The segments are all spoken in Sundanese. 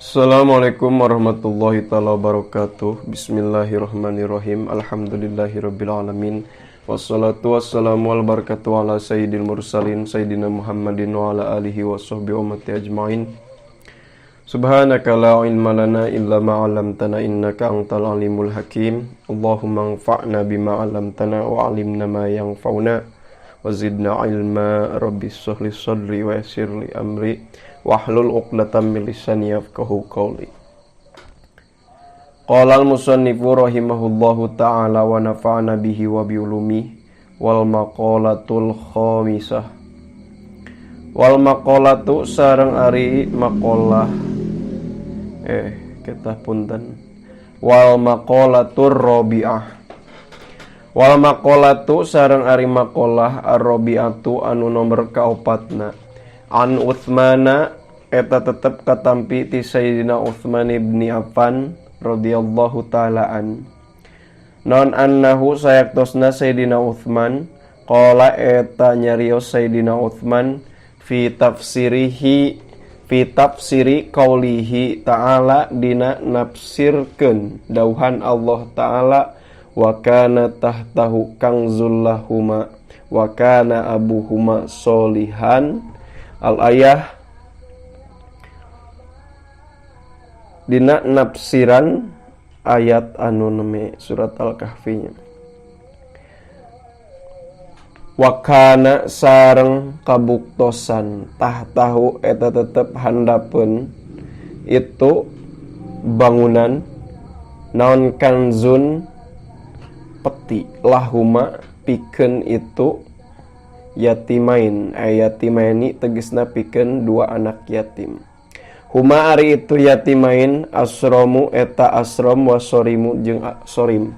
Assalamualaikum warahmatullahi taala wabarakatuh. Bismillahirrahmanirrahim. Alhamdulillahirabbil alamin. Wassalatu wassalamu wal barakatuh ala sayyidil mursalin sayyidina Muhammadin wa ala alihi wa sahbihi ummati ajmain. Subhanaka la ilma lana illa ma 'allamtana innaka antal alimul hakim. Allahumma anfa'na bima 'allamtana wa 'allimna ma yanfa'una wa zidna ilma. Rabbi shrah li sadri wa yassir li amri wahlul 'uqdatam min lisani yafqahu qawli. Qala al-musannifu rahimahullahu ta'ala wa nafa'ana bihi wa bi ulumihi wal maqalatul khamisah. Wal maqalatu sareng ari maqalah kita punten. Wal maqalatur rabi'ah. Wal maqalatu sareng ari maqalah ar-rabi'atu anu nomor kaopatna. An Utsmana eta tetep katampi ti Sayyidina Utsman ibni Affan radhiyallahu taala an. Non annahu sayaktosna Sayyidina Utsman qala eta nyarios Sayyidina Utsman fi tafsirihi fi tafsiri qaulihi ta'ala dina nafsirkeun dauhan Allah ta'ala wa kana tahtahu kanzul lahuma wa kana abuhuma solihan. Al ayah dina nafsiran ayat anu neme surat Al-Kahfi nya. Wa kana sareng kabuktosan tahtahu eta tetep handapeun itu bangunan naon kanzun peti lahuma pikeun itu yatimain yatimaini tegesna pikeun dua anak yatim. Huma ari itu yatimain asromu eta asrom wa sorimu jeung sorim.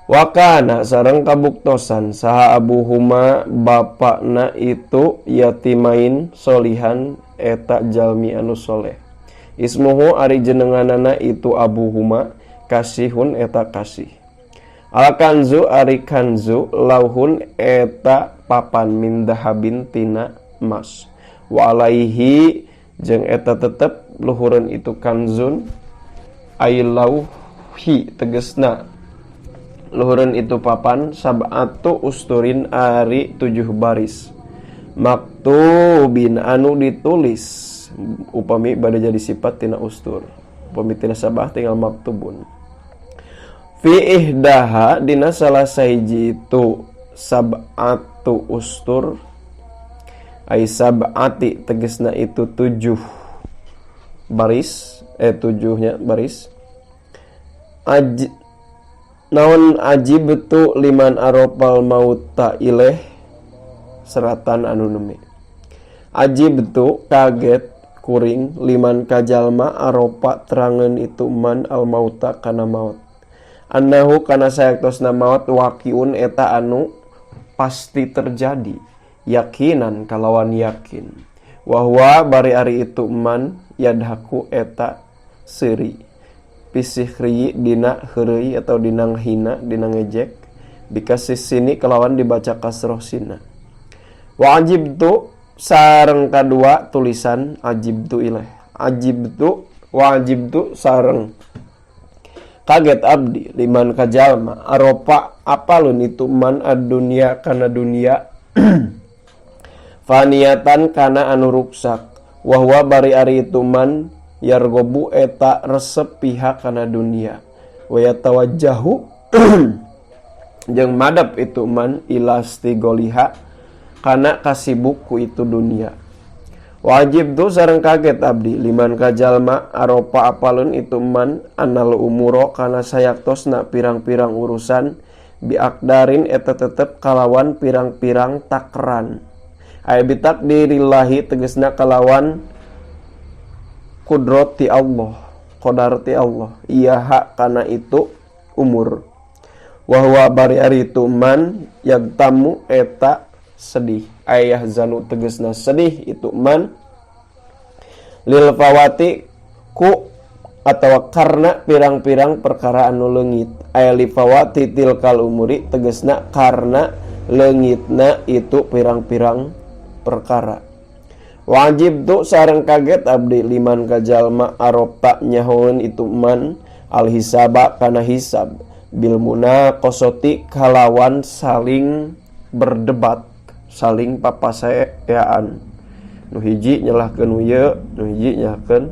Wa kana sareng kabuktosan saha abuhuma bapakna itu yatimain solihan eta jalmi anu soleh. Ismuhu ari jenenganana itu abuhuma kasihun eta kasih. Al kanzu ari kanzu lauhun eta papan min dahabin tina emas. Wa alaihi jeung eta tetep luhureun itu kanzun ay lauhi tegesna luhureun itu papan sab'atu usturin ari 7 baris maktubin anu ditulis upami bade jadi sifat tina ustur upami tina sabah tinggal maktubun fi ihdaha dina salah sahiji itu sab'atu ustur ay sab'ati tegesna itu 7 baris 7-nya baris naon ajibtu liman aropal mauta ileh seratan anu neme ajibtu kaget kuring liman kajalma aropa terangan itu man al mauta kana maut annahu kana sayaktosna maut waqiun eta anu pasti terjadi yakinan kalawan yakin wahwa bari ari itu man yadhaku eta seuri pisihri dina heureuy atau dina ngahina dina ngejek dikasih sini kalawan dibaca kasroh sina. Wa ajibtu sareng kadua tulisan ajibtu ilaih ajibtu wa ajibtu sareng kaget abdi liman kajalma aropa apalun itu man ad-dunya kana dunia faniatan kana anu ruksak wahwa bari ari itu man yargobu eta resep pihak kana dunia wa yatawajjahu jeung madep itu man ilastigoliha kana kasibuk ku itu dunia. Wajib tu sareng kaget abdi liman kajalma aropa apalun itu man anal umuro kana sayaktosna pirang-pirang urusan biakdarin eta tetep kalawan pirang-pirang takran ay bitakdirillahi tegesna kalawan kudrati Allah qadarati Allah iya hak kana itu umur wahwa bari ari itu man yagtamu eta sedih ayah zanu tegesna sedih itu man lil fawati ku atau karena pirang-pirang perkara anu leungit aya li fawati tilkal umuri tegesna karena leungitna itu pirang-pirang perkara. Wajib tu sareng kaget abdi liman ka jalma arafta nyahoeun itu man al hisaba kana hisab bil munaqasati kalawan saling berdebat, saling papaseaan, nu hiji nyalahkeun nu ieu, nu hiji nyalahkeun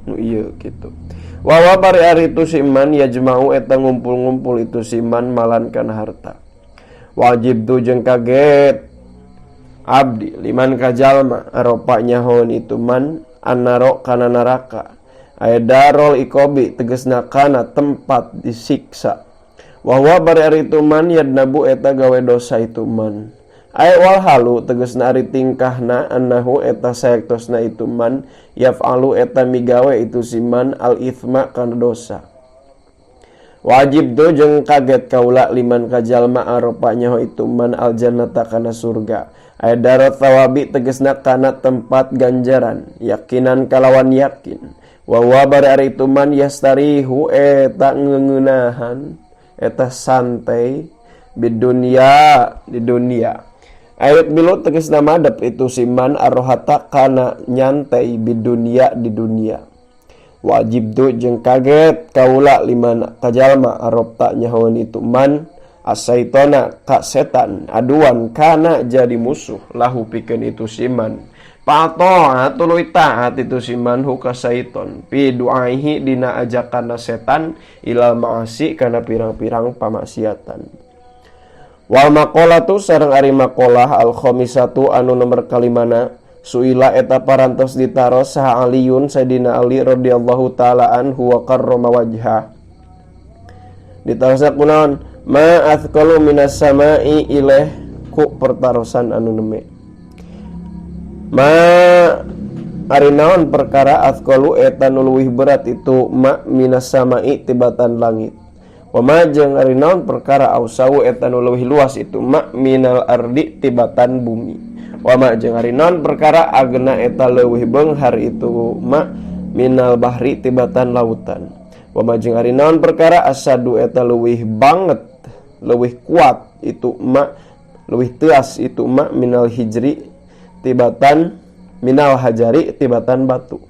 nu ieu kitu. Wa bari ari itu si man yajma'u eta ngumpul-ngumpul itu si man malan kana harta. Wajib tu jeung kaget abdi liman ka jalma aropa nyahoeun itu man annaro kana neraka aya darol ikobi tegasna kana tempat disiksa. Wa huwa bari ari itu man yadnabu eta gawe dosa itu man. Ay wal halu tegasna ari tingkahna annahu eta saektosna itu man yaf'alu eta migawe itu si man al ithma kana dosa. Wajib tu jeung kaget kaula liman ka jalma aropa nyaho itu man al jannata kana surga. Ay darat thawabi tegasna kana tempat ganjaran yakinan kalawan yakin. Wa huwa bari ari itu man yastarihu eta ngeunahan eta santai bidunya di dunia. Ayat bilu tegasna madep itu siman arrohata kana nyantai bidunya di dunia. Wajib tu jeung kaget kaula liman kajalma arafta nyahoeun itu man asaitona ka setan aduan kana jadi musuh lahu pikeun itu siman. Patoa tuluy taat itu siman huka saiton pi duaihi dina ajakanna setan ilal maasi kana pirang-pirang pamaksiatan. Wal maqalatu sareng ari maqalah al khamisatu anu nomor kalimana suila eta parantos ditaros saha Aliyun Sayyidina Ali radhiyallahu taala anhu wa karrama wajha. Ditarosna kunaon ma athqalu minas samai ilaih ku pertarosan anu neme. Ma ari naon perkara athqalu eta nu leuwih berat itu ma minas samai tibatan langit. Wa ma jeung ari naon perkara ausau eta nu leuwih luas itu ma minal ardi tibatan bumi. Wa ma jeung ari naon perkara agna eta leuwih beunghar itu ma minal bahri tibatan lautan. Wa ma jeung ari naon perkara asadu eta leuwih banget leuwih kuat itu ma leuwih teas itu ma minal hijri tibatan minal hajari tibatan batu.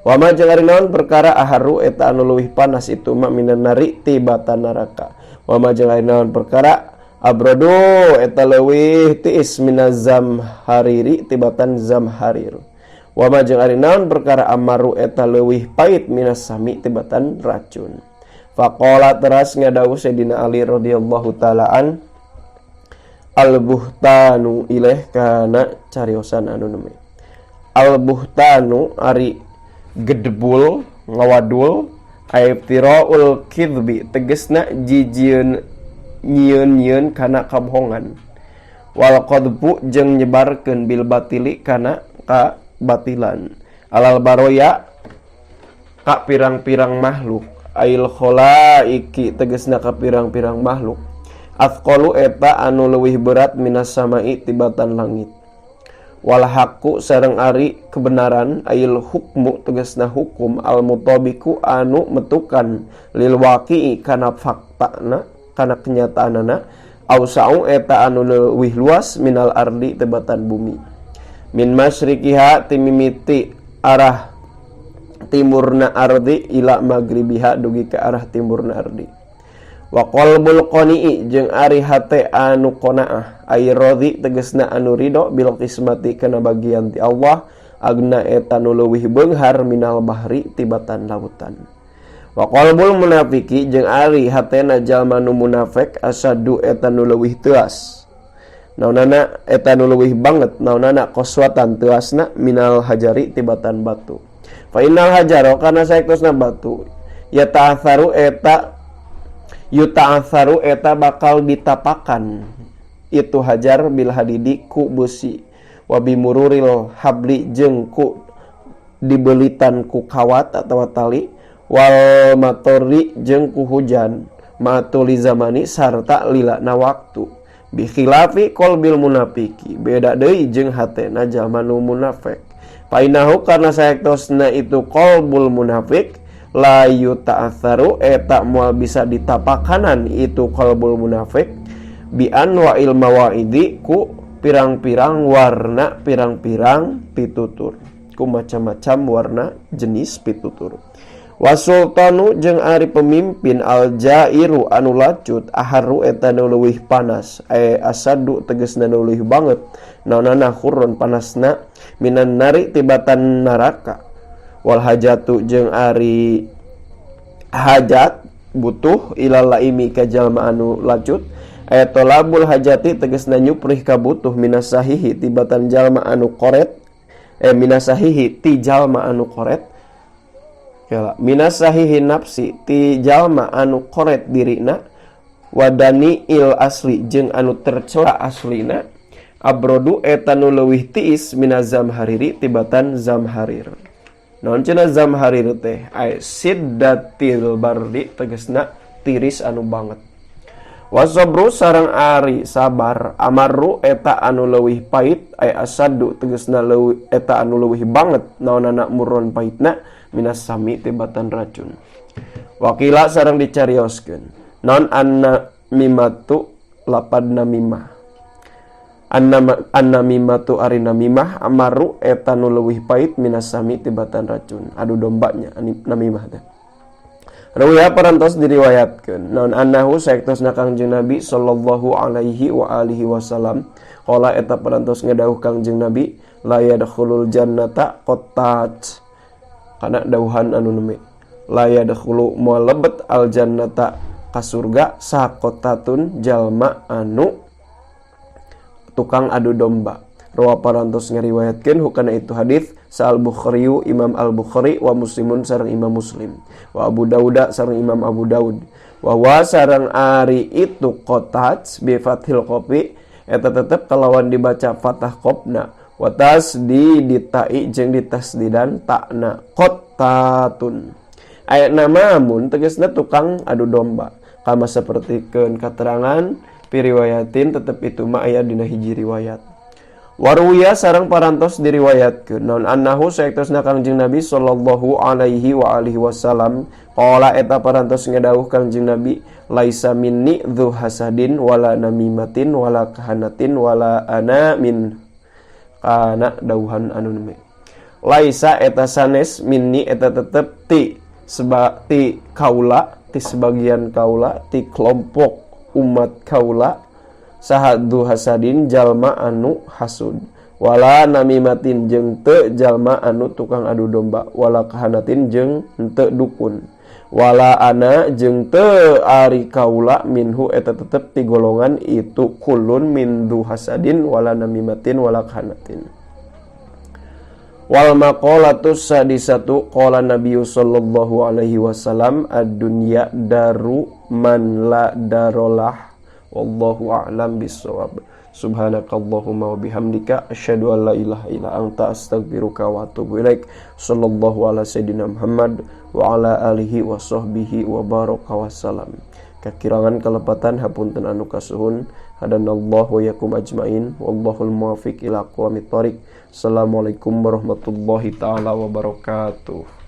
Wa ma jeung ari naon perkara aharu eta anu leuwih panas itu ma minan nari tibatan neraka. Wa ma jeung ari naon perkara abrodo eta leuwih tiis minaz zamhariri tibatan zamharir. Wa ma jeung ari naon perkara amaru eta leuwih pait minas sami tibatan racun. Faqala teras ngadawuh Sayyidina Ali radhiyallahu taala an al buhtanu ilaih kana cariosan anu neme. Al buhtanu ari gedebul ngawadul aiftiraul kidbi tegesna jijieun nyieun-nyieun kana kabohongan. Wal qadbu jeung nyebarkeun bil batili kana kabatilan. Alal baroya ka pirang-pirang makhluk ail khalaiki tegesna ka pirang-pirang makhluk. Athqalu eta anu leuwih berat minas samai tibatan langit. Wal haqqu sareng ari kebenaran ail hukmu tegesna hukum al mutabiku anu metukan lil waqi'i kana faktana kana kenyataanana ausa'u eta anu leuwih luas minal ardi tibatan bumi. Min masyriqiha timimiti arah timurna ardi ila magribiha dugi ke arah timurna ardi. Wa qalbul qani'i jeung ari hate anu qanaah ai radhi tegasna anu ridho bil qismati kana bagian ti Allah agna eta nu leuwih beunghar minal bahri tibatan lautan. Wa qalbul munafiki jeung ari hatena jalma nu munafik asadu eta nu leuwih teuas. Naonana eta nu leuwih banget naonana qaswatan teuasna minal hajari tibatan batu. Fa innal hajara kana saektosna batu ya ta'atharu eta yuta'atharu eta bakal ditapakan itu hajar bil hadidi ku besi wa bimururil habli jeung ku dibelitan ku kawat atawa tali wal matori jeung ku hujan matuli zamani sarta lilana waktu bi khilafi qalbil munafiki beda deui jeung hatena jalma nu munafik. Painahu karena saektosna itu qalbul munafik la yuta'atharu eta moal bisa ditapakanan itu qalbul munafik bi anwa'il mawaidi ku pirang-pirang warna pirang-pirang pitutur ku macam-macam warna jenis pitutur. Wasultanu jeung ari pemimpin al-jairu anu lacut aharu eta nu leuwih panas asadu tegasna nu leuwih banget naonana khurron panasna minan nari tibatan neraka. Wal hajatu jeung ari hajat butuh ilal laimi ka jalma anu lacut tolabul hajati tegasna nyuprih kabutuh minasahihi tibatan jalma anu koret minasahihi ti jalma anu koret kela minasahihi nafsi ti jalma anu koret dirina wadani il asli jeung anu tercela aslina abrodu eta nu leuwih tiis minazam hariri tibatan zamharir. Naon cenah zamharir teh ay siddatil bardi tegasna tiris anu banget. Wasabru sareng ari sabar amaru eta anu leuwih pahit ay asadu tegasna leuwih eta anu leuwih banget naonana murron pahitna minas sami tibatan racun. Wakila sareng dicarioskeun naon anna mimatu lapad namimah anna mimatu ari namimah amaru eta nu leuwih pahit minas sami tibatan racun. Adu dombanya namimah teh. Rawiya parantos diriwayatkeun naon annahu saektosna Kangjeng Nabi sallallahu alaihi wa alihi wasallam qala eta parantos ngedauh Kangjeng Nabi la yadkhulul jannata qattat kana dauhan anu neme la yadkhulu moal lebet al jannata ka surga saqatatun jalma anu tukang adu domba. Rawa parantos ngariwayatkeun hukana itu hadis sa Al-Bukhari Imam Al-Bukhari wa Muslimun sareng Imam Muslim wa Abu Dawud sareng Imam Abu Dawud wa sareng ari itu qatat bi fathil qafi eta tetep kalawan dibaca fathah qafna wa tasdi ditai jeung ditasdidan takna qattatun ayat namamun tegasna tukang adu domba kama sapertikeun katerangan piriwayatin tetep itu mah aya dina hiji riwayat. Waruya sareng parantos diriwayatkeun naon annahu saektosna Kangjeng Nabi sallallahu alaihi wa alihi wasallam qala eta parantos ngedauh Kangjeng Nabi laisa minni dzu hasadin wala namimatin wala kahanatin wala ana min kana dauhan anu neme laisa eta sanes minni eta tetep ti seba ti kaula ti sebagian kaula ti kelompok umat kaula saha dzu hasadin jalma anu hasud wala namimatin jeung teu jalma anu tukang adu domba wala kahanatin jeung teu dukun wala ana jeung teu ari kaula minhu eta tetep ti golongan itu kulun min dzu hasadin wala namimatin wala kahanatin. Wal maqalatu sadisatu qala nabiyyu sallallahu alaihi wasallam ad-dunya daru man la darolah wallahu a'lam bissawab. Subhanakallahumma wa bihamdika asyhadu an la ilaha illa anta astaghfiruka wa atubu ilaik. Sallallahu ala sayidina Muhammad wa ala alihi wa sahbihi wa baraka wassalam. Kakirangan kalepatan hapunten anu kasuhun. Hadanallahu wa yakum ajmain wallahul muwaffiq ila aqwamit thoriq. Assalamualaikum warahmatullahi taala wabarakatuh.